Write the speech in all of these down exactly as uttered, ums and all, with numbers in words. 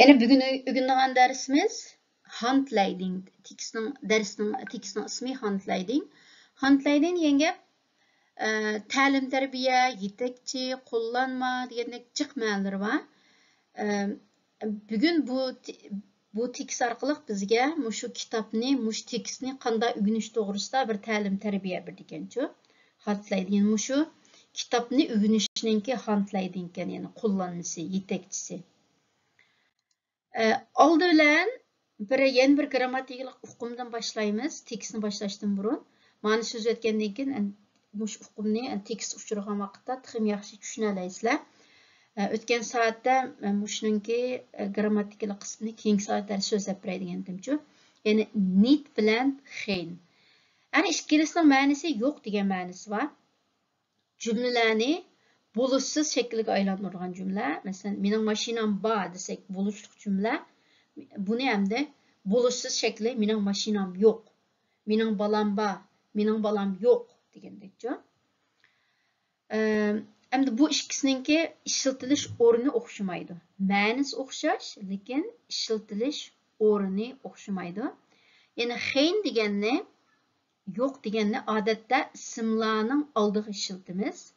يەنە بۈگۈن ئۆگىنىدىغان دەرسىمىز ھاندلايدىڭ. تېكىستنىڭ، دەرسنىڭ، تېكىستنىڭ ئىسمى ھاندلايدىڭ. ھاندلايدىڭ دېگەن گەپ، ئە، تەلىم-تەربىيە، يېتەكچى، قوللانما دېگەندەك جىق مەنىلىرى بار. ئە، بۈگۈن بۇ ت-، بۇ تېكىست ئارقىلىق بىزگە مۇشۇ كىتابنى، مۇشۇ تېكىستنى قانداق ئۆگىنىش توغرىسىدا بىر تەلىم-تەربىيە بېرىدىكەنچۇ. ھاندلايدىڭ، يەنى مۇشۇ كىتابنى ئۆگىنىشنىڭكى ھاندلايدىڭ ئىكەن، يەنى قوللانمىسى، يېتەكچىسى. ئە، ئالدى بىلەن بىر، يەنە بىر گىرامماتىكىلىق ئۇقۇمدىن باشلايمىز، تېكىستنى باشلاشتىن بۇرۇن. مانا سۆزلەتكەندىن كېيىن، ئەن-، مۇشۇ ئۇقۇمنى، ئەن-، تېكىست ئۇچرىغان ۋاقىتتا تېخىمۇ ياخشى چۈشىنەلەيسىلەر. ئە، ئۆتكەن سائەتتە، ئە، مۇشۇنىڭكى، ئە، گىرامماتىكىلىق قىسمىنى كېيىنكى سائەتلەردە سۆزلەپ بېرەي دېگەنتىمچۇ. يەنى نىت بىلەن خېين. ئەنە ئىككىلىسىنىڭ مەنىسى يوق دېگەن مەنىسى بار. جۈملىلەرنى بولۇشسىز شەكىلگە ئايلاندۇرىدىغان جۈملە. مەسىلەن، مېنىڭ ماشىنام بار دېسەك، بولۇشلۇق جۈملە. بۇنى ئەمدى بولۇشسىز شەكلى مېنىڭ ماشىنام يوق. مېنىڭ بالام بار، مېنىڭ بالام يوق دېگەندەكچۇ. ئەم، ئەمدى بۇ ئىككىسىنىڭكى ئىشلىتىلىش ئورنى ئوخشىمايدۇ. مەنىسى ئوخشاش، لېكىن ئىشلىتىلىش ئورنى ئوخشىمايدۇ. يەنى خېين دېگەننى، يوق دېگەننى ئادەتتە ئىسىملارنىڭ ئالدىغا ئىشلىتىمىز.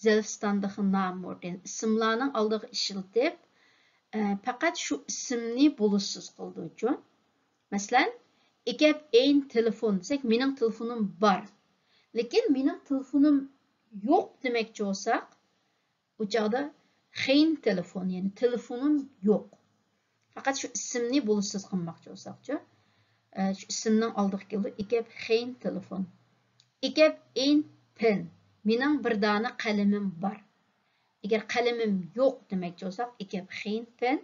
Selbstständige Namenwort، يەنى ئىسىملارنىڭ ئالدىغا ئىشلىتىپ، ئە، پەقەت شۇ ئىسىمنى بولۇشسىز قىلىدۇچۇ. مەسىلەن، ئىك ھەب ئېين تېلېفون دېسەك، مېنىڭ تېلېفونۇم بار. لېكىن مېنىڭ تېلېفونۇم يوق دېمەكچى بولساق، ئۇ چاغدا خېين تېلېفون، يەنى تېلېفونۇم يوق. پەقەت شۇ ئىسىمنى بولۇشسىز قىلماقچى بولساقچۇ. ئە، شۇ ئىسىمنىڭ ئالدىغا كېلىدۇ. ئىك ھەب خېين تېلېفون. ئىك ھەب ئېين پېن. مېنىڭ بىر دانە قەلىمىم بار. ئەگەر قەلىمىم يوق دېمەكچى بولساق، ئىك ھەب خېين پېن.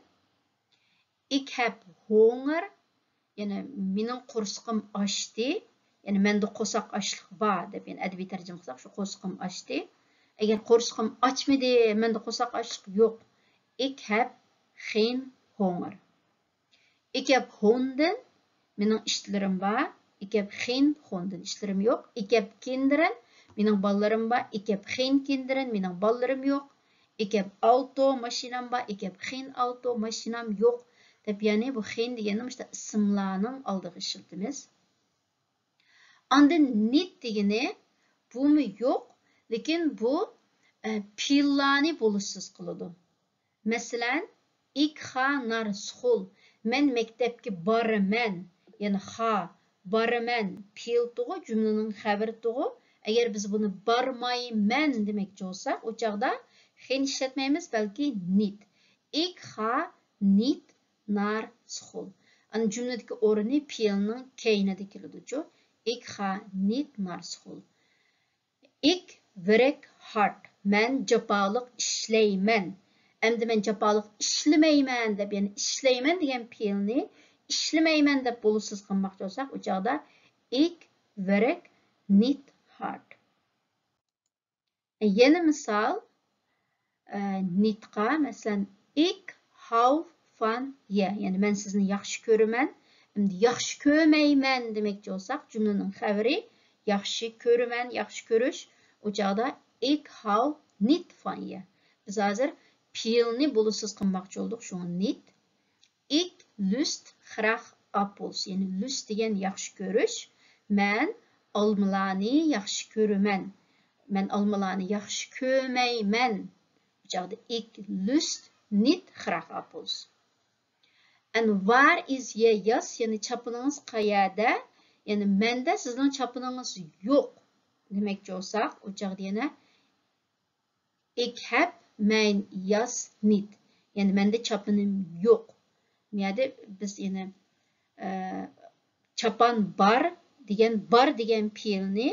ئىك ھەب ھوڭىر، يەنى مېنىڭ قورسىقىم ئاچتى، يەنى مەندە قورساق ئاچلىق بار دەپ، يەنى ئەدەبىي تەرجىمە قىلساق، شۇ قورسىقىم ئاچتى. ئەگەر قورسىقىم ئاچمىدى، مەندە قورساق ئاچلىق يوق. ئىك ھەب خېين ھوڭىر. ئىك ھەب ھوندىن، مېنىڭ ئىشلىرىم بار. ئىك ھەب خېين ھوندىن، ئىشلىرىم يوق. ئىك ھەب كىندىرەن، مېنىڭ بالىلىرىم بار. ئىك ھەب خېين كىندىرەن، مېنىڭ بالىلىرىم يوق. ئىك ھەب ئاۋتو، ماشىنام بار. ئىك ھەب خېين ئاۋتو، ماشىنام يوق. دەپ، يەنى بۇ خېين دېگەننى مۇشۇنداق ئىسىملارنىڭ ئالدىغا ئىشلىتىمىز. ئاندىن نىت دېگىنى، بۇمۇ يوق، لېكىن بۇ، ئە، پېئىللارنى بولۇشسىز قىلىدۇ. مەسىلەن، ئىك خا نار سخول، مەن مەكتەپكە بارىمەن، يەنى خا، بارىمەن، پېئىل تۇغۇ، جۈملىنىڭ خەۋىرى تۇغۇ. ئەگەر بىز بۇنى بارمايمەن دېمەكچى بولساق، ئۇ چاغدا خېين ئىشلەتمەيمىز، بەلكى نىت. ئىك خا نىت نار سخول. ئەنە جۈملىدىكى ئورنى پېئىلنىڭ كەينىدە كېلىدۇچۇ. ئىك خا نىت نار سخول. ئىك ۋېرك ھارت، مەن جاپالىق ئىشلەيمەن. ئەمدى مەن جاپالىق ئىشلىمەيمەن دەپ، يەنى ئىشلەيمەن دېگەن پېئىلنى ئىشلىمەيمەن دەپ بولۇشسىز قىلماقچى بولساق، ئۇ چاغدا ئىك ۋېرك نىت ھارت. يەنە مىسال، ئە، نىتقا، مەسىلەن، ئىك ھاۋ فان يە، يەنى مەن سىزنى ياخشى كۆرىمەن. ئەمدى ياخشى كۆرمەيمەن دېمەكچى بولساق، جۈملىنىڭ خەۋىرى ياخشى كۆرىمەن، ياخشى كۆرۈش. ئۇ چاغدا ئىك ھاۋ نىت فان يە. بىز ھازىر پېئىلنى بولۇشسىز قىلماقچى بولدۇق، شۇڭا نىت. ئىك لۈست خراخ ئاپولس، يەنى لۈست دېگەن ياخشى كۆرۈش. مەن ئالمىلارنى ياخشى كۆرىمەن. مەن ئالمىلارنى ياخشى كۆرمەيمەن. بۇ چاغدا ئىك لۈست نىت خراخ ئاپولس. ئەن ۋار ئىز يە ياس، يەنى چاپىنىڭىز قەيەردە؟ يەنى مەندە سىزنىڭ چاپىنىڭىز يوق دېمەكچى بولساق، ئۇ چاغدا يەنە ئىك ھەب مەين ياس نىت. يەنى مەندە چاپىنىم يوق. بۇ يەردە بىز يەنە، ئە، چاپان بار دېگەن، بار دېگەن پېئىلنى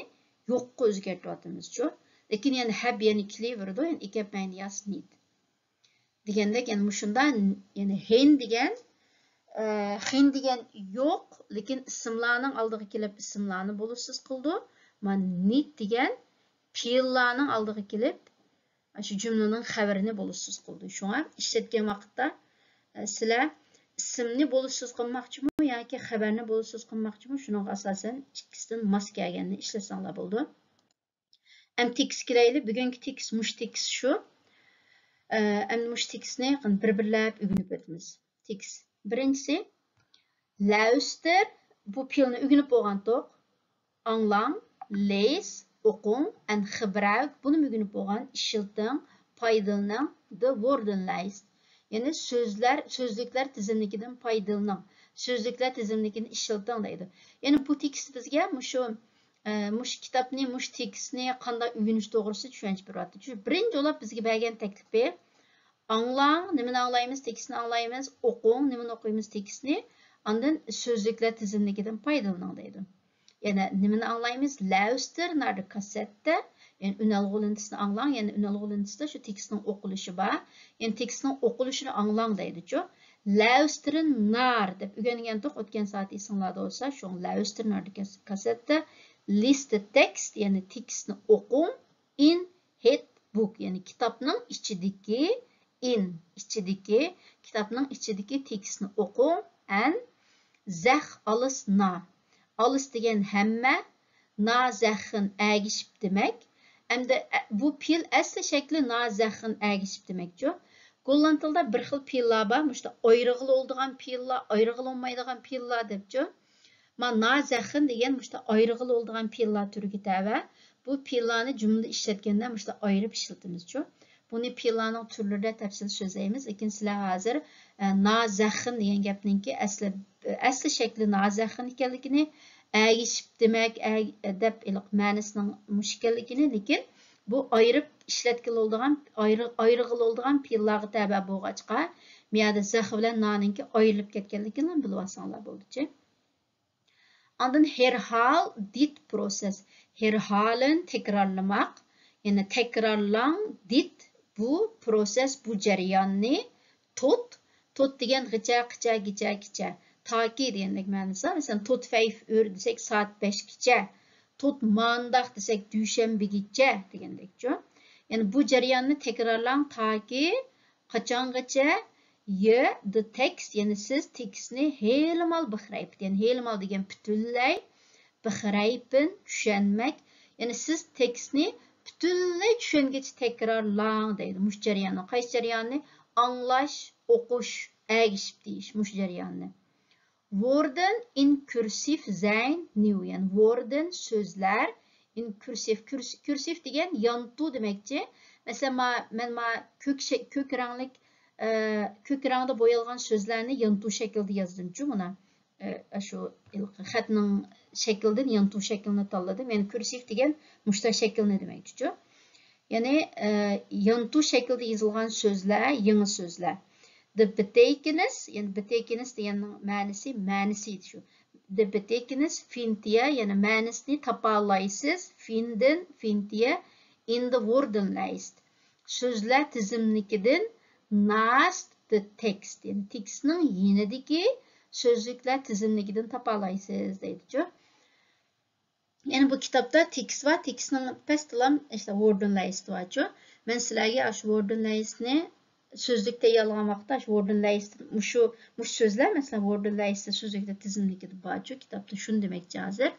يوققا ئۆزگەرتىۋاتىمىزچۇ. لېكىن يەنە ھەب يەنە كېلىۋېرىدۇ، يەنى ئىك ھەب مەين ياس نىت. دېگەندەك، يەنە مۇشۇندا، يەنى ھېن دېگەن، ئە، خېن دېگەن يوق، لېكىن ئىسىملارنىڭ ئالدىغا كېلىپ ئىسىملارنى بولۇشسىز قىلىدۇ. مانا نىت دېگەن پېئىللارنىڭ ئالدىغا كېلىپ، شۇ جۈملىنىڭ خەۋىرىنى بولۇشسىز قىلىدۇ. شۇڭا ئىشلەتكەن ۋاقىتتا، ئە، سىلەر ئىسىمنى بولۇشسىز قىلماقچىمۇ ياكى خەۋەرنى بولۇشسىز قىلماقچىمۇ؟ شۇنىڭغا ئاساسەن ئىككىسىدىن ماس كەلگەننى ئىشلەتسەڭلار بولىدۇ. ئەمدى تېكىست كېلەيلى. بۈگۈنكى تېكىست مۇشۇ تېكىست شۇ. ئە، ئەمدى مۇشۇ تېكىستنى بىر-بىرلەپ ئۆگىنىپ ئۆتىمىز. تېكىست. بىرىنچىسى، لەۋستىر، بۇ پېئىلنى ئۆگىنىپ بولغانتۇق. ئاڭلاڭ، لېس، ئوقۇڭ، ئەن خېبراۋىك، بۇنى ئۆگىنىپ بولغان، ئىشلىتىڭ، پايدىلىنىڭ، دە ۋوردېنلەيست. يەنى سۆزلەر، سۆزلۈكلەر تىزىملىكىدىن پايدىلىنىڭ، سۆزلۈكلەر تىزىملىكىنى ئىشلىتىڭ دەيدۇ. يەنى بۇ تېكىست بىزگە مۇشۇ، ئە، مۇشۇ كىتابنى، مۇشۇ تېكىستنى قانداق ئۆگىنىش توغرىسىدا چۈشەنچە بېرىۋاتىدۇ. چۈنكى بىرىنچى بولۇپ بىزگە بەرگەن تەكلىپى، ئاڭلاڭ، نېمىنى ئاڭلايمىز؟ تېكىستنى ئاڭلايمىز. ئوقۇڭ، نېمىنى ئوقۇيمىز؟ تېكىستنى. ئاندىن سۆزلۈكلەر تىزىملىكىدىن پايدىلىنىڭ دەيدۇ. يەنە نېمىنى ئاڭلايمىز؟ لەۋستىر نار دە كاسسېتتە، يەنى ئۈنئالغۇ لېنتىسىنى ئاڭلاڭ، يەنى ئۈنئالغۇ لېنتىسىدا شۇ تېكىستنىڭ ئوقۇلۇشى بار. يەنى تېكىستنىڭ ئوقۇلۇشىنى ئاڭلاڭ دەيدۇچۇ. لەۋستىرىن نار دەپ ئۆگەنگەنتۇق ئۆتكەن سائەت ئېسىڭلاردا بولسا، شۇڭا لەۋستىر نار دە كاسسېتتە، لېس دە تېكىست، يەنى تېكىستنى ئوقۇڭ، ئىن ھېت بۇك، يەنى كىتابنىڭ ئىچىدىكى، ئىن ئىچىدىكى، كىتابنىڭ ئىچىدىكى تېكىستنى ئوقۇڭ، ئەن زەخ ئالىس نا. ئالىس دېگەن ھەممە، نا زەخىن ئەگىشىپ دېمەك. ئەمدى ئە-، بۇ پېئىل ئەسلى شەكلى نا زەخىن ئەگىشىپ دېمەكچۇ. گوللاند تىلىدا بىر خىل پېئىللار بار، مۇشۇنداق ئايرىغىلى بولىدىغان پېئىللار، ئايرىغىلى بولمايدىغان پېئىللار دەپچۇ. ما نا زەخىن دېگەن مۇشۇنداق ئايرىغىلى بولىدىغان پېئىللار تۈرىگە تەۋە. بۇ پېئىللارنى جۈملىدە ئىشلەتكەندە مۇشۇنداق ئايرىپ ئىشلىتىمىزچۇ. بۇنى پېئىللارنىڭ تۈرلىرىدە تەپسىلىي سۆزلەيمىز، لېكىن سىلەر ھازىر، ئە، نا زەخىن دېگەن گەپنىڭكى ئەسلى، ئەسلى شەكلى نا زەخىن ئىكەنلىكىنى، ئەگىشىپ دېمەك، ئەگ-، دەپ ھېلىقى مەنىسىنىڭ مۇشۇ ئىكەنلىكىنى، لېكىن بۇ ئايرىپ ئىشلەتكىلى بولىدىغان، ئايرى-، ئايرىغىلى بولىدىغان پېئىللارغا تەۋە بولغاچقا، مۇ يەردە زەخ بىلەن نانىڭكى ئايرىلىپ كەتكەنلىكىنى بىلىۋالساڭلار بولدىچۇ. ئاندىن ھېرھال دىت پروسېس. ھېرھالىن تەكرارلىماق. يەنى تەكرارلاڭ دىت بۇ پروسېس، بۇ جەرياننى. توت، توت دېگەن غىچە، قىچە، گىچە، كىچە. تاكى دېگەندەك مەنىسى. مەسىلەن، توت فەيف ئۆر دېسەك، سائەت بەشكىچە. توت مانداق دېسەك، دۈشەنبىگىچە دېگەندەكچۇ. يەنى بۇ جەرياننى تەكرارلاڭ تاكى قاچانغىچە؟ يە، دە تېكىست، يەنى سىز تېكىستنى ھېلىمال بىخرەيپ، يەنى ھېلىمال دېگەن پۈتۈنلەي، بىخرەيپىن چۈشەنمەك، يەنى سىز تېكىستنى پۈتۈنلەي چۈشەنگۈچە تەكرارلاڭ دەيدۇ. مۇشۇ جەرياننى، قايسى جەرياننى؟ ئاڭلاش، ئوقۇش، ئەگىشىپ دېيىش، مۇشۇ جەرياننى. ۋوردېن ئىن كۇرسىف زەين نىۋ، يەنى ۋوردېن سۆزلەر، ئىن كۇرسىف، كۇرس-، كۇرسىف دېگەن يانتۇ دېمەكچى. مەسىلەن، ما، مەن ما كۆك شە-، كۆك رەڭلىك، ئە، كۆك رەڭدە بويالغان سۆزلەرنى يانتۇ شەكلىدە يازدىمچۇ مانا. ئە، شۇ خەتنىڭ شەكلىدىن يانتۇ شەكلىنى تاللىدىم. يەنى كۇرسىف دېگەن مۇشتا شەكىلنى دېمەكچىچۇ. يەنى، ئە، يانتۇ شەكلىدە يېزىلغان سۆزلەر، يېڭى سۆزلەر. The betekenis، يەنى betekenis دېگەننىڭ مەنىسى، مەنىسى شۇ. The betekenis findt ihr، يەنى مەنىسىنى تاپالايسىز. Finden، findt ihr in de Woordenlijst. سۆزلەر تىزىملىكىدىن، naast de tekst، يەنى تېكىستنىڭ يېنىدىكى سۆزلۈكلەر تىزىملىكىدىن تاپالايسىز دەيدىچۇ. يەنى بۇ كىتابتا تېكىست بار، تېكىستنىڭ پەستىلام ئىشتە Woordenlijst بارچۇ. مەن سىلەرگە ئاشۇ Woordenlijstنى سۆزلۈك تەييارلىغان ۋاقىتتا، ئاشۇ Woordenlijst مۇشۇ، مۇشۇ سۆزلەر، مەسىلەن، Woordenlijst سۆزلۈكتە تىزىملىكىدە بارچۇ، كىتابتا شۇنى دېمەكچى ھازىر.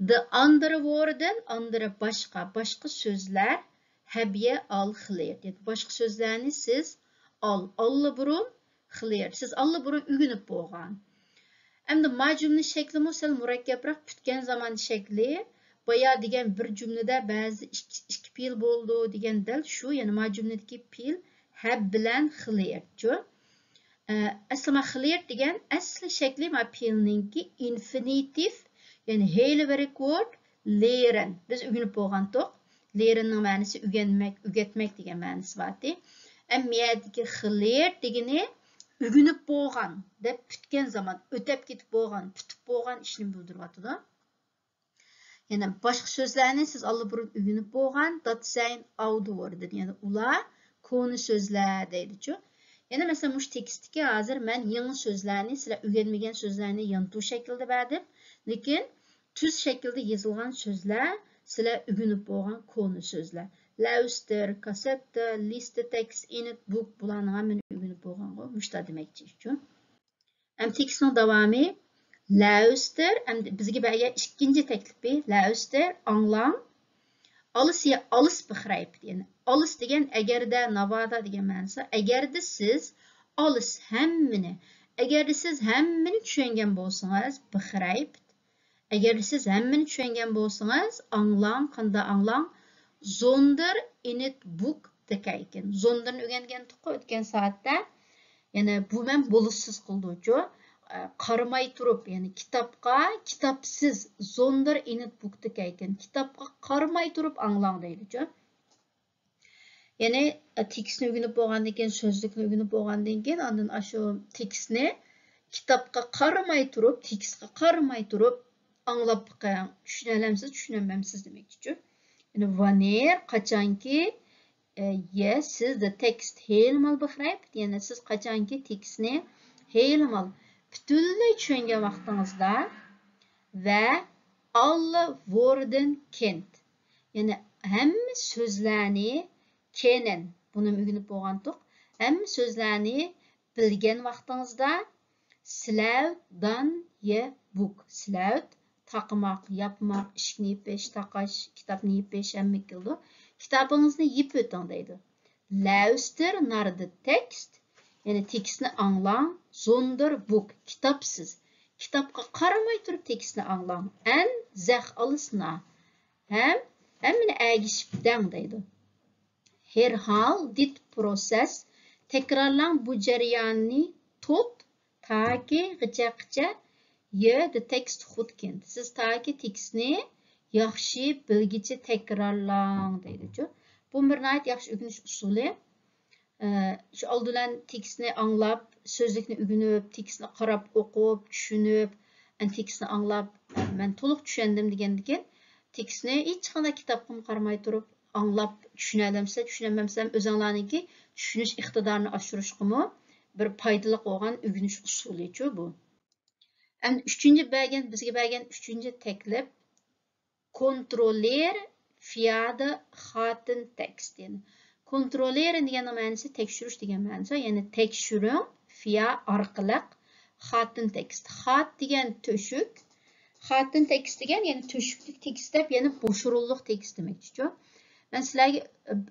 De andere woorden، andere باشقا، باشقا سۆزلەر، heb je al geleerd. يەنى باشقا سۆزلەرنى سىز ئال، ئاللىبۇرۇن geleerd. سىز ئاللىبۇرۇن ئۆگىنىپ بولغان. ئەمدى ما جۈملە شەكلىمۇ سەل مۇرەككەپرەك، پۈتكەن زامان شەكلى. بايا دېگەن بىر جۈملىدە بەزى ئىككى، ئىككى پېئىل بولىدۇ دېگەن دەل شۇ، يەنى ما جۈملىدىكى پېئىل have بىلەن geleerdچۇ. ئە، ئەسلى ما geleerd دېگەن ئەسلى شەكلى ما پېئىلنىڭكى infinitiv، يەنى hele werkwoord leren. بىز ئۆگىنىپ بولغانتۇق. Lerenنىڭ مەنىسى ئۆگەنمەك، ئۆگەتمەك دېگەن مەنىسى بارتى. ئەمما يەردىكى geleerd دېگىنى ئۆگىنىپ بولغان دەپ پۈتكەن زامان، ئۆتەپ كېتىپ بولغان، پۈتۈپ بولغان ئىشنى بىلدۈرۈۋاتىدۇ. يەنە باشقا سۆزلەرنى سىز ئاللىبۇرۇن ئۆگىنىپ بولغان، dat zijn oude woorden، يەنى ئۇلار كونا سۆزلەر دەيدىچۇ. يەنە مەسىلەن، مۇشۇ تېكىستتىكى ھازىر مەن يېڭى سۆزلەرنى، سىلەر ئۆگەنمىگەن سۆزلەرنى يانتۇ شەكلىدە بەردىم. لېكىن تۈز شەكىلدە يېزىلغان سۆزلەر، سىلەر ئۆگىنىپ بولغان كونا سۆزلەر. Luister، kassette، liste tekst، in het boek، بۇلارنىڭ ھەممىنى ئۆگىنىپ بولغانغۇ، مۇشتا دېمەكچى ئۈچۈن. ئەمدى تېكىستنىڭ داۋامى. Luister، ئەمدى بىزگە بەرگەن ئىككىنچى تەكلىپى، luister، ئاڭلاڭ. Als je alles begrijpt، يەنى alles دېگەن ئەگەردە، ناۋادا دېگەن مەنىسى. ئەگەردە سىز alles ھەممىنى. ئەگەردە سىز ھەممىنى چۈشەنگەن بولسىڭىز، begrijpt. ئەگەردە سىز ھەممىنى چۈشەنگەن بولسىڭىز، ئاڭلاڭ، قانداق ئاڭلاڭ؟ Zonder in het boek te kijken. Zonderنى ئۆگەنگەنتۇققۇ ئۆتكەن سائەتتە. يەنى بۇ مەن بولۇشسىز قىلدۇچۇ. ئە، قارىماي تۇرۇپ، يەنى كىتابقا، كىتابسىز، zonder in het boek te kijken. كىتابقا قارىماي تۇرۇپ ئاڭلاڭ دەيدۇچۇ. يەنى، ئە، تېكىستنى ئۆگىنىپ بولغاندىن كېيىن، سۆزلۈكنى ئۆگىنىپ بولغاندىن كېيىن، ئاندىن ئاشۇ تېكىستنى كىتابقا قارىماي تۇرۇپ، تېكىستقا قارىماي تۇرۇپ ئاڭلاپ بېقىڭ. چۈشىنەلەمسىز، چۈشىنەلمەمسىز دېمەكچىچۇ. يەنى wanneer، قاچانكى، ئە، je de tekst helemaal begrijpt، يەنى سىز قاچانكى تېكىستنى helemaal، پۈتۈنلەي چۈشەنگەن ۋاقتىڭىزدا ۋە alle woorden kent، يەنى ھەممە سۆزلەرنى، kennen، بۇنىمۇ ئۆگىنىپ بولغانتۇق، ھەممە سۆزلەرنى بىلگەن ۋاقتىڭىزدا، sluit dan je boek، sluit، تاقىماق، ياپماق، ئىشىكنى يېپىش، تاقاش، كىتابنى يېپىش، ھەممە كېلىدۇ. كىتابىڭىزنى يېپىۋېتىڭ دەيدۇ. Luister naar de tekst، يەنى تېكىستنى ئاڭلاڭ، zonder boek، كىتابسىز. كىتابقا قارىماي تۇرۇپ تېكىستنى ئاڭلاڭ. En zeg alles na، ھەم ھەممىنى ئەگىشىپ دەڭ دەيدۇ. Herhaal dit proces، تەكرارلاڭ بۇ جەرياننى، tot، تاكى، غىچە، قىچە، je de tekst goed kent. سىز تاكى تېكىستنى ياخشى بىلگۈچە تەكرارلاڭ دەيدۇچۇ. بۇ بىر ناھايىتى ياخشى ئۆگىنىش ئۇسۇلى. ئە، شۇ ئالدى بىلەن تېكىستنى ئاڭلاپ، سۆزلۈكنى ئۆگىنىپ، تېكىستنى قاراپ ئوقۇپ، چۈشىنىپ، ئەنە تېكىستنى ئاڭلاپ، مەن تولۇق چۈشەندىم دېگەندىكىن، تېكىستنى ھېچقانداق كىتابقىمۇ قارىماي تۇرۇپ ئاڭلاپ، چۈشىنەلەمسە، چۈشىنەلمەمسە، ئۆزۈڭلارنىڭكى چۈشىنىش ئىقتىدارىنى ئاشۇرۇشقىمۇ بىر پايدىلىق بولغان ئۆگىنىش ئۇسۇلىچۇ بۇ. ئەمدى ئۈچىنچى بەرگەن، بىزگە بەرگەن ئۈچىنچى تەكلىپ، Kontroleer via de gatentekst. يەنى، كونترولېر دېگەننىڭ مەنىسى تەكشۈرۈش دېگەن مەنىسى، يەنى تەكشۈرۈڭ، via ئارقىلىق، gatentekst. Gat دېگەن تۆشۈك، gatentekst دېگەن يەنى تۆشۈكلۈك تېكىست دەپ، يەنى بوش ئورۇنلۇق تېكىست دېمەكچىچۇ. مەن سىلەرگە،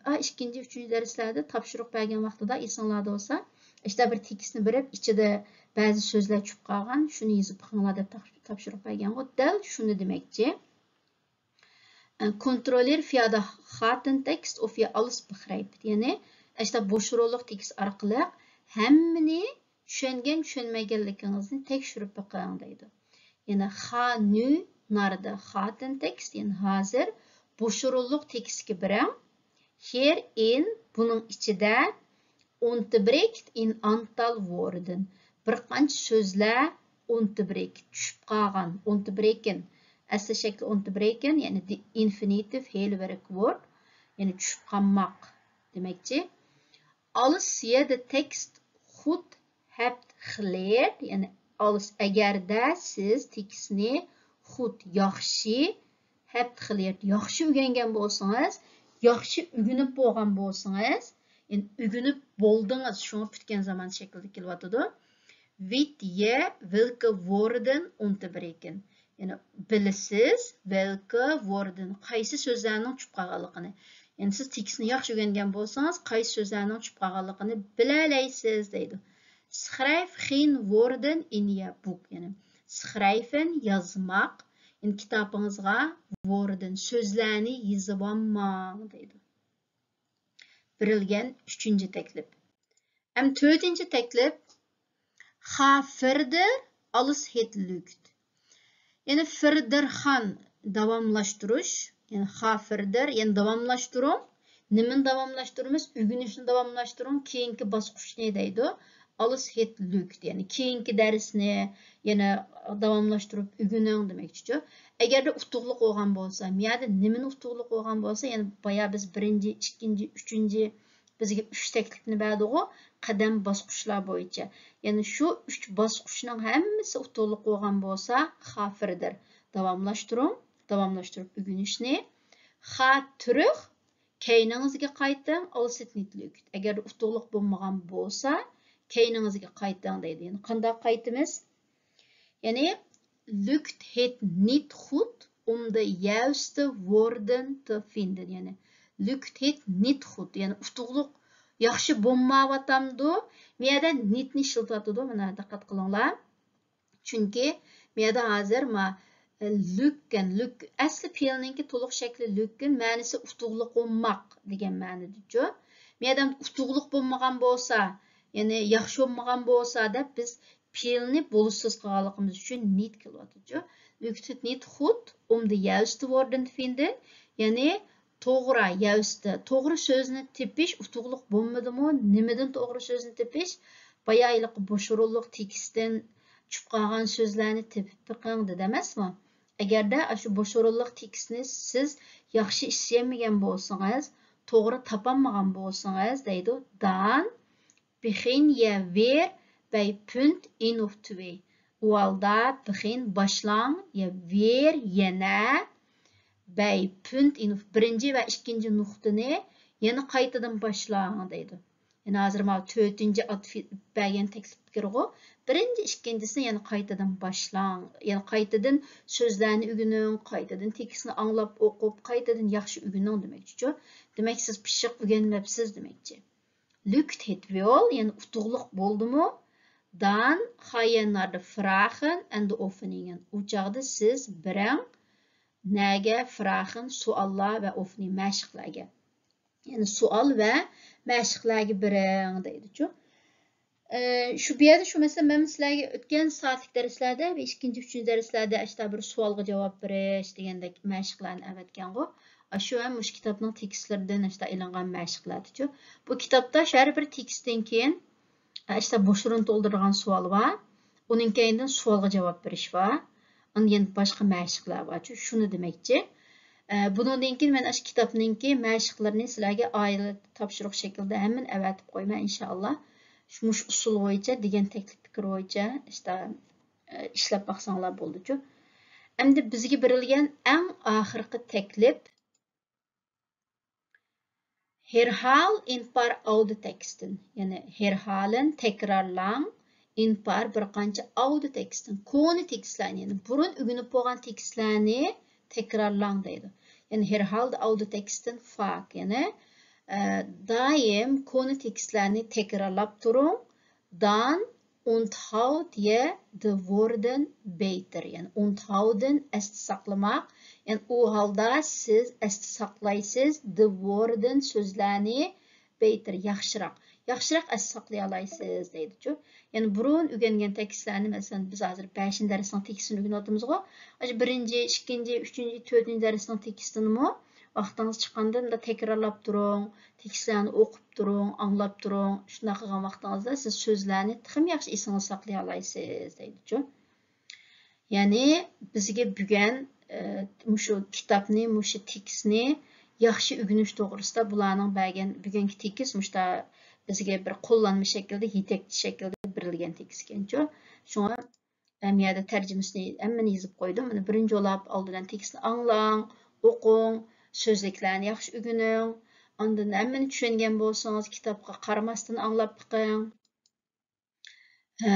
ئا، ئىككىنچى، ئۈچىنچى دەرسلەردە تاپشۇرۇق بەرگەن ۋاقتىدا ئېسىڭلاردا بولسا، ئىشتا بىر تېكىستنى بېرىپ، ئىچىدە بەزى سۆزلەر چۈشۈپ قالغان، شۇنى يېزىپ بېقىڭلار دەپ تاپ-، تاپشۇرۇق بەرگەنغۇ. دەل شۇنى دېمەكچى. Kontroleer via de gatentekst of je alles begrijpt. يەنى، ئىشتا بوش ئورۇنلۇق تېكىست ئارقىلىق ھەممىنى چۈشەنگەن، چۈشەنمىگەنلىكىڭىزنى تەكشۈرۈپ بېقىڭ دەيدۇ. يەنى ga nu naar de gatentekst، يەنى ھازىر بوش ئورۇنلۇق تېكىستكە بېرىڭ. Hierin، بۇنىڭ ئىچىدە، ontbreekt een aantal woorden، بىر قانچە سۆزلەر، ontbreekt، چۈشۈپ قالغان، ontbreken، ئەسلى شەكلى ontbreken، يەنى de infinitive heel werkwoord، يەنى چۈشۈپ قالماق دېمەكچى. Als je de tekst goed hebt geleerd، يەنى als، ئەگەردە سىز تېكىستنى goed، ياخشى، hebt geleerd، ياخشى ئۆگەنگەن بولسىڭىز، ياخشى ئۆگىنىپ بولغان بولسىڭىز، يەنى ئۆگىنىپ بولدىڭىز، شۇڭا پۈتكەن زامان شەكلىدە كېلىۋاتىدۇ. Weet je welke woorden ontbreken. يەنى بىلىسىز، welke woorden، قايسى سۆزلەرنىڭ چۈشۈپ قالغانلىقىنى. يەنى سىز تېكىستنى ياخشى ئۆگەنگەن بولسىڭىز، قايسى سۆزلەرنىڭ چۈشۈپ قالغانلىقىنى بىلەلەيسىز دەيدۇ. Schrijf geen woorden in je boek. يەنى schrijven، يازماق. يەنى كىتابىڭىزغا woorden، سۆزلەرنى يېزىۋالماڭ دەيدۇ. بېرىلگەن ئۈچىنچى تەكلىپ. ئەمدى تۆتىنچى تەكلىپ، Ga verder, alles het lukt. يەنى verder gaan داۋاملاشتۇرۇش، يەنى ga verder، يەنى داۋاملاشتۇرۇڭ. نېمىنى داۋاملاشتۇرىمىز؟ ئۆگىنىشنى داۋاملاشتۇرۇڭ، كېيىنكى باسقۇچنى دەيدۇ. Alles het lukt، يەنى كېيىنكى دەرسنى يەنە داۋاملاشتۇرۇپ ئۆگىنىڭ دېمەكچىچۇ. ئەگەردە ئۇتۇقلۇق بولغان بولسا، مۇ يەردە نېمىنى ئۇتۇقلۇق بولغان بولسا، يەنى بايا بىز بىرىنچى، ئىككىنچى، ئۈچىنچى، بىزگە ئۈچ تەكلىپنى بەردىغۇ، قەدەم باسقۇچلار بويىچە. يەنى شۇ ئۈچ باسقۇچنىڭ ھەممىسى ئۇتۇقلۇق بولغان بولسا، ga verder، داۋاملاشتۇرۇڭ، داۋاملاشتۇرۇپ ئۆگىنىشنى. Ga terug، كەينىڭىزگە قايتىڭ، als het niet lukt. ئەگەردە ئۇتۇقلۇق بولمىغان بولسا، كەينىڭىزگە قايتىڭ دەيدۇ. يەنى قانداق قايتىمىز؟ يەنى، lukt het niet goed om de juiste woorden te vinden. يەنى، lukt het niet goed. يەنى، ئۇتۇقلۇق ياخشى بولمايۋاتامدۇ؟ مۇ يەردە نىدنى ئىشلىتىۋاتىدۇ. مانا دىققەت قىلىڭلار. چۈنكى مۇ يەردە ھازىر ما لۈككەن، لۈك، ئەسلى پېئىلنىڭكى تولۇق شەكلى لۈككەن، مەنىسى ئۇتۇقلۇق بولماق دېگەن مەنىدىچۇ. مۇ يەردە ئۇتۇقلۇق بولمىغان بولسا، يەنى ياخشى بولمىغان بولسا دەپ بىز پېئىلنى بولۇشسىز قىلغانلىقىمىز ئۈچۈن نىد كېلىۋاتىدۇ. Riktigt nit hut, om de juiste woorden te vinden. يەنى توغرا، ياۋسىتى، توغرا سۆزنى تېپىش ئۇتۇقلۇق بولمىدىمۇ؟ نېمىدىن توغرا سۆزنى تېپىش؟ بايا ھېلىقى بوش ئورۇنلۇق تېكىستتىن چۈشۈپ قالغان سۆزلەرنى تېپىپ بېقىڭ دېدى ئەمەسمۇ؟ ئەگەردە ئاشۇ بوش ئورۇنلۇق تېكىستنى سىز ياخشى ئىشلىيەلمىگەن بولسىڭىز، توغرا تاپالمىغان بولسىڭىز دەيدۇ، دان بېخىن يە ۋېر بەي پۈنت ئىن ئۇف تۈۋېي. ئۇ ھالدا بېخىن باشلاڭ يە ۋېر يەنە بەي پۈنت ئىن ئۇف، بىرىنچى ۋە ئىككىنچى نۇقتىنى يەنە قايتىدىن باشلاڭ دەيدۇ. يەنى ھازىر ماۋۇ تۆتىنچى ئاتفى بەرگەن تەكلىپ پىكىرغۇ. بىرىنچى، ئىككىنچىسىنى يەنە قايتىدىن باشلاڭ. يەنى قايتىدىن سۆزلەرنى ئۆگىنىڭ، قايتىدىن تېكىستنى ئاڭلاپ ئوقۇپ، قايتىدىن ياخشى ئۆگىنىڭ دېمەكچىچۇ. دېمەك، سىز پىششىق ئۆگەنمەپسىز دېمەكچى. Lügt het wohl، يەنى ئۇتۇقلۇق بولدىمۇ؟ Dan ga je naar de vragen en de oefeningen. ئۇ چاغدا سىز بېرىڭ نەگە؟ Vragen، سوئاللار ۋە ئوفنى، مەشىقلەرگە. يەنى سوئال ۋە مەشىقلەرگە بېرىڭ دەيدىچۇ. ئى، شۇ بۇ يەردە شۇ، مەسىلەن، مەن سىلەرگە ئۆتكەن سائەتلىك دەرسلەردە ۋە ئىككىنچى، ئۈچىنچى دەرسلەردە ئاشتا بىر سوئالغا جاۋاب بېرىش دېگەندەك مەشىقلەرنى ئەۋەتكەنغۇ. ئاشۇ ھەم مۇشۇ كىتابنىڭ تېكىستلىرىدىن ئاشتا ئېلىنغان مەشىقلەردىچۇ. بۇ كىتابتا شۇ ھەر بىر تېكىستتىن كېيىن ئاشتا بوش ئورۇن تولدۇرىدىغان سوئال بار. ئۇنىڭ كەينىدىن سوئالغا جاۋاب بېرىش بار. ئاندىن يەنە باشقا مەشىقلەر بارچۇ، شۇنى دېمەكچى. ئە، بۇنىڭدىن كېيىن مەن ئاشۇ كىتابنىڭكى مەشىقلىرىنى سىلەرگە ئائىلە تاپشۇرۇق شەكلىدە ھەممىنى ئەۋەتىپ قويىمەن، ئىنشائاللا. شۇ، مۇشۇ ئۇسۇل بويىچە، دېگەن تەكلىپ پىكىر بويىچە ئىشتا، ئە، ئىشلەپ باقساڭلار بولىدۇچۇ. ئەمدى بىزگە بېرىلگەن ئەڭ ئاخىرقى تەكلىپ، Herhaal een paar oude teksten. يەنى herhalen، تەكرارلاڭ، een paar، بىر قانچە، oude teksten، كونا تېكىستلەرنى، يەنى بۇرۇن ئۆگىنىپ بولغان تېكىستلەرنى تەكرارلاڭ دەيدۇ. يەنى herhaal de oude teksten vaak، يەنى، ئە، دائىم كونا تېكىستلەرنى تەكرارلاپ تۇرۇڭ. Dan onthoud je de woorden beter. يەنى onthouden، ئەستە ساقلىماق. يەنى ئۇ ھالدا سىز ئەستە ساقلايسىز de woorden، سۆزلەرنى، beter، ياخشىراق. ياخشىراق ئەستە ساقلىيالايسىز دەيدىچۇ. يەنى بۇرۇن ئۆگەنگەن تېكىستلەرنى، مەسىلەن، بىز ھازىر بەشىنچى دەرسنىڭ تېكىستىنى ئۆگىنىۋاتىمىزغۇ. ئاشۇ بىرىنچى، ئىككىنچى، ئۈچىنچى، تۆتىنچى دەرسنىڭ تېكىستىنىمۇ ۋاقتىڭىز چىققاندا مۇنداق تەكرارلاپ تۇرۇڭ. تېكىستلەرنى ئوقۇپ تۇرۇڭ، ئاڭلاپ تۇرۇڭ. شۇنداق قىلغان ۋاقتىڭىزدا سىز سۆزلەرنى تېخىمۇ ياخشى ئېسىڭىزدە ساقلىيالايسىز دەيدىچۇ. يەنى بىزگە بۈگۈن، ئە، مۇشۇ كىتابنى، مۇشۇ تېكىستنى ياخشى ئۆگىنىش توغرىسىدا بۇلارنىڭ بەرگەن بۈگۈنكى تېكىست مۇشتا بىزگە بىر قوللانما شەكلىدە، يېتەكچى شەكلىدە بېرىلگەن تېكىست ئىكەنچۇ. شۇڭا ھەم يەردە تەرجىمىسىنى ھەممىنى يېزىپ قويدۇم. مانا بىرىنچى بولاپ ئالدى بىلەن تېكىستنى ئاڭلاڭ، ئوقۇڭ، سۆزلۈكلەرنى ياخشى ئۆگىنىڭ. ئاندىن ھەممىنى چۈشەنگەن بولسىڭىز، كىتابقا قارىماستىن ئاڭلاپ بېقىڭ. ھە،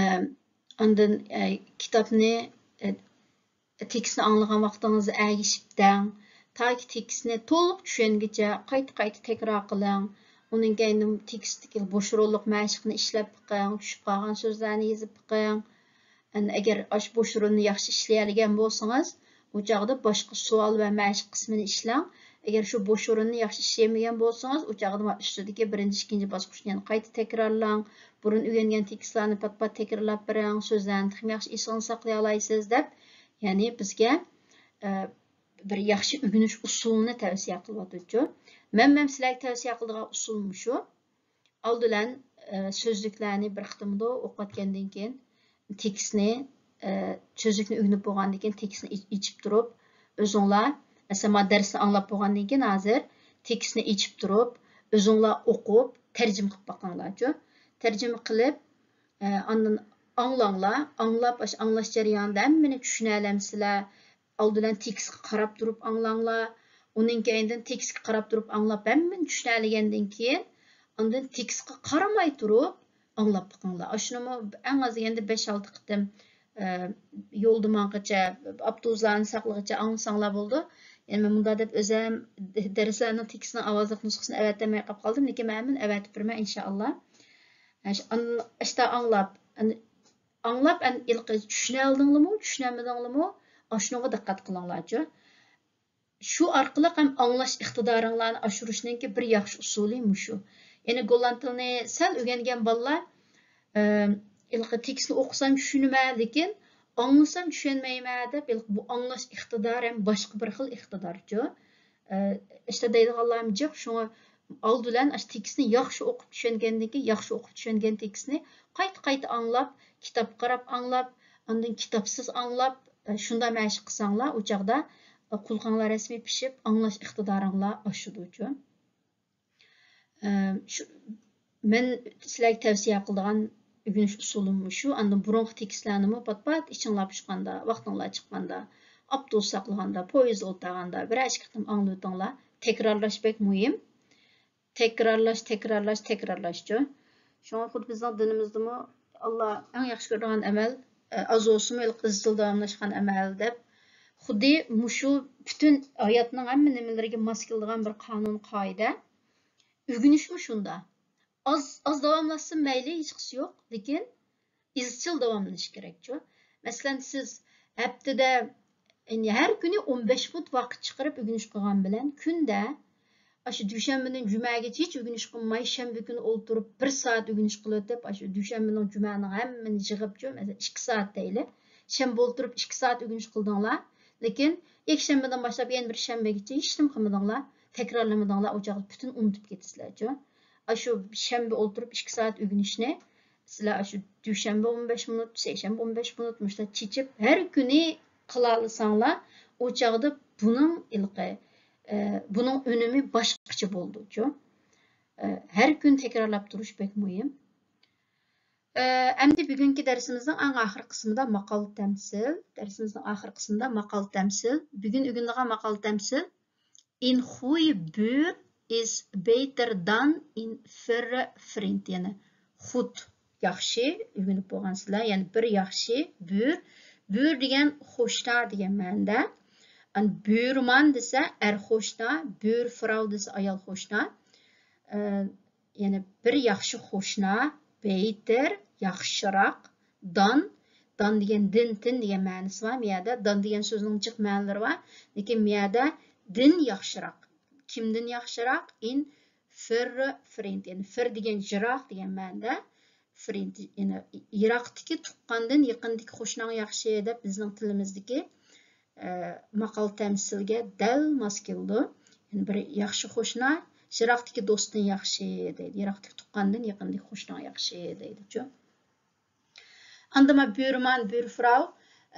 ئاندىن، ئە، كىتابنى، ئە، تېكىستنى ئاڭلىغان ۋاقتىڭىزدا ئەگىشىپ دەڭ. تاكى تېكىستنى تولۇق چۈشەنگۈچە قايتا-قايتا تەكرار قىلىڭ. ئۇنىڭ كەينىدىن تېكىستتىكى بوش ئورۇنلۇق مەشىقنى ئىشلەپ بېقىڭ، چۈشۈپ قالغان سۆزلەرنى يېزىپ بېقىڭ. ئەنە ئەگەر ئاشۇ بوش ئورۇننى ياخشى ئىشلىيەلىگەن بولسىڭىز، ئۇ چاغدا باشقا سوئال ۋە مەشىق قىسمىنى ئىشلەڭ. ئەگەر شۇ بوش ئورۇننى ياخشى ئىشلىيەلمىگەن بولسىڭىز، ئۇ چاغدا مانا ئۈستىدىكى بىرىنچى، ئىككىنچى باسقۇچنى يەنە قايتا تەكرارلاڭ. بۇرۇن ئۆگەنگەن تېكىستلارنى پات-پات تەكرارلاپ بېرىڭ، سۆزلەرنى تېخىمۇ ياخشى ئېسىڭىزدە ساقلىيالايسىز دەپ، يەنى بىزگە، ئە، بىر ياخشى ئۆگىنىش ئۇسۇلىنى تەۋسىيە قىلىۋاتىدۇچۇ. مەن، مەن سىلەرگە تەۋسىيە قىلىدىغان ئۇسۇل مۇشۇ. ئالدى بىلەن، ئە، سۆزلۈكلەرنى بىر قېتىمدا ئوقۇۋەتكەندىن كېيىن، تېكىستنى، ئە، سۆزلۈكنى ئۆگىنىپ بولغاندىن كېيىن، تېكىستنى ئېچ-، ئېچىپ تۇرۇپ، ئۆزۈڭلار، مەسىلەن، مانا دەرسنى ئاڭلاپ بولغاندىن كېيىن، ھازىر تېكىستنى ئېچىپ تۇرۇپ، ئۆزۈڭلار ئوقۇپ، تەرجىمە قىلىپ باقىڭلارچۇ. تەرجىمە قىلىپ، ئە، ئاندىن ئاڭلاڭلار. ئاڭلاپ، ئاشۇ ئاڭلاش جەريانىدا ھەممىنى چۈشىنەلەمسىلەر؟ ئالدى بىلەن تېكىستقا قاراپ تۇرۇپ ئاڭلاڭلار. ئۇنىڭ كەينىدىن تېكىستكە قاراپ تۇرۇپ ئاڭلاپ، ھەممىنى چۈشىنەلىگەندىن كېيىن، ئاندىن تېكىستقا قارىماي تۇرۇپ ئاڭلاپ بېقىڭلار. ئاشۇنىمۇ ئەڭ ئاز دېگەندە بەش-ئالتە قېتىم، ئە، يولدا ماڭغىچە، ئاپتوبۇسلارنى ساقلىغىچە ئاڭلىساڭلار بولىدۇ. يەنى مەن مۇنداق دەپ ئۆزەم دەرسلەرنىڭ تېكىستىنىڭ ئاۋازلىق نۇسخىسىنى ئەۋەتەلمەي قاپ قالدىم، لېكىن مەن ئەمدى ئەۋەتىپ بېرىمەن، ئىنشائاللا. ئاشتا ئاڭلاپ، ئاڭلاپ، ھېلىقى چۈشىنەلدىڭلىمۇ، چۈشىنەلمىدىڭلىمۇ، ئاشۇنىڭغا دىققەت قىلىڭلارچۇ. شۇ ئارقىلىق ھەم ئاڭلاش ئىقتىدارىڭلارنى ئاشۇرۇشنىڭكى بىر ياخشى ئۇسۇلى مۇشۇ. يەنى گوللاند تىلىنى سەل ئۆگەنگەن بالىلار، ئە، ھېلىقى تېكىستنى ئوقۇسام چۈشىنىمەن، لېكىن ئاڭلىسام چۈشەنمەيمەن دەپ، ھېلىقى بۇ ئاڭلاش ئىقتىدارى ھەم باشقا بىر خىل ئىقتىدارچۇ. ئە، ئىشتا دەيدىغانلارمۇ جىق، شۇڭا ئالدى بىلەن ئاشۇ تېكىستنى ياخشى ئوقۇپ چۈشەنگەندىن كېيىن، ياخشى ئوقۇپ چۈشەنگەن تېكىستنى قايتا-قايتا ئاڭلاپ، كىتابقا قاراپ ئاڭلاپ، ئاندىن كىتابسىز ئاڭلاپ، ئە، شۇنداق مەشىق قىلساڭلار، ئۇ چاغدا، ئە، قۇلىقىڭلار رەسمىي پىشىپ، ئاڭلاش ئىقتىدارىڭلار ئاشىدۇچۇ. ئە، شۇ، مەن سىلەرگە تەۋسىيە قىلىدىغان ئۆگىنىش ئۇسۇلۇم مۇشۇ. ئاندىن بۇرۇنقى تېكىستلەرنىمۇ پات-پات ئىچىڭلار پۇشقاندا، ۋاقتىڭلار چىققاندا، ئاپتوبۇس ساقلىغاندا، پويىزدا ئولتۇرغاندا بىرەر ئىككى قېتىم ئاڭلىۋېتىڭلار. تەكرارلاش بەك مۇھىم. تەكرارلاش، تەكرارلاش، تەكرارلاشچۇ. شۇڭا خۇددى بىزنىڭ دىنىمىزدىمۇ، «ئاللا ئەڭ ياخشى كۆرىدىغان ئەمەل، ئە، ئاز بولسىمۇ، ھېلىقى ئىزچىل داۋاملاشقان ئەمەل» دەپ، خۇددى مۇشۇ پۈتۈن ھاياتنىڭ ھەممە نېمىلىرىگە ماس كېلىدىغان بىر قانۇن، قائىدە. ئۆگىنىشمۇ شۇنداق. ئاز، ئاز داۋاملاشسا مەيلى، ھېچقىسى يوق، لېكىن ئىزچىل داۋاملىنىشى كېرەكچۇ. مەسىلەن، سىز ھەپتىدە، يەنى ھەر كۈنى ئون بەش مىنۇت ۋاقىت چىقىرىپ ئۆگىنىش قىلغان بىلەن، كۈندە ئاشۇ دۈشەنبىدىن جۈمەگىچە ھېچ ئۆگىنىش قىلماي، شەنبە كۈنى ئولتۇرۇپ بىر سائەت ئۆگىنىش قىلىۋېتىپ، ئاشۇ دۈشەنبىنىڭ، جۈمەنىڭ ھەممىنى يىغىپچۇ، مەسىلەن، ئىككى سائەت دەيلى. شەنبە ئولتۇرۇپ ئىككى سائەت ئۆگىنىش قىلدىڭلار، لېكىن يەكشەنبىدىن باشلاپ يەنە بىر شەنبىگىچە ھېچنېمە قىلمىدىڭلار، تەكرارلىمىدىڭلار، ئۇ چاغدا پۈتۈن ئۇنتۇپ كېتىسىلەرچۇ. ئاشۇ شەنبە ئولتۇرۇپ ئىككى سائەت ئۆگىنىشنى سىلەر ئاشۇ دۈشەنبە ئون بەش مىنۇت، سەيشەنبە ئون بەش مىنۇت، مۇشۇنداق چېچىپ، ھەر كۈنى قىلالىساڭلار، ئۇ چاغدا بۇنىڭ ھېلىقى، ئە، بۇنىڭ ئۈنۈمى باشقىچە بولىدۇچۇ. ئە، ھەر كۈن تەكرارلاپ تۇرۇش بەك مۇھىم. ئە، ئەمدى بۈگۈنكى دەرسىمىزنىڭ ئەڭ ئاخىرقى قىسمىدا ماقال تەمسىل. دەرسىمىزنىڭ ئاخىرقى قىسمىدا ماقال تەمسىل. بۈگۈن ئۆگىنىدىغان ماقال تەمسىل: «En goeie buur is beter dan een verre vriend». يەنى خۇد ياخشى، ئۆگىنىپ بولغانسىلەر. يەنى بىر ياخشى بۇر. بۇر دېگەن قوشنا دېگەن مەنىدە. ئەن بۇرمان دېسە ئەر قوشنا، بۇرفراۋ دېسە ئايال قوشنا. ئە، يەنى بىر ياخشى قوشنا، بەيتەر، ياخشىراق، دان، دان دېگەن دىن، تىن دېگەن مەنىسى بار. مۇ يەردە دان دېگەن سۆزنىڭ جىق مەنىلىرى بار. لېكىن مۇ يەردە دىن ياخشىراق. كىمدىن ياخشىراق؟ ئېن فېررە فرېند، يەنى فېر دېگەن يىراق دېگەن مەنىدە. فرېند، يەنى يىراقتىكى تۇغقاندىن يېقىندىكى قوشناڭ ياخشى دەپ بىزنىڭ تىلىمىزدىكى، ئە، ماقال تەمسىلگە دەل ماس كېلىدۇ. يەنى بىر ياخشى قوشنا يىراقتىكى دوستتىن ياخشى دەيدۇ. يىراقتىكى تۇغقاندىن يېقىندىكى قوشناڭ ياخشى دەيدۇچۇ. ئاندىن ما بۇرمان، بۇرفراۋ،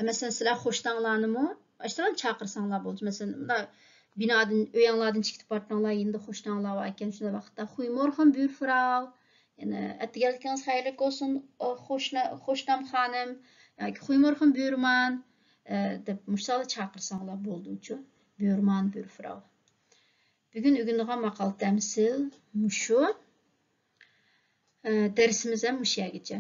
مەسىلەن، سىلەر قوشناڭلارنىمۇ ئاشتىلان چاقىرساڭلار بولىدۇ. مەسىلەن، مۇنداق بىنادىن، ئۆيەڭلاردىن چىقىپ بارتىڭلار، يېنىدا قوشناڭلار بار ئىكەن، شۇنداق ۋاقىتتا «Goeiemorgen buurvrouw»، يەنى «ئەتىگەنلىكىڭىز خەيرلىك بولسۇن، قوشنا-، قوشنام خانىم» ياكى «Goeiemorgen buurman» دەپ مۇشۇلارنى چاقىرساڭلار بولىدۇچۇ. بۇرمان، بۇرفراۋ. بۈگۈن ئۆگىنىدىغان ماقال تەمسىل مۇشۇ. ئە، دەرسىمىز ھەم مۇشۇ يەرگىچە.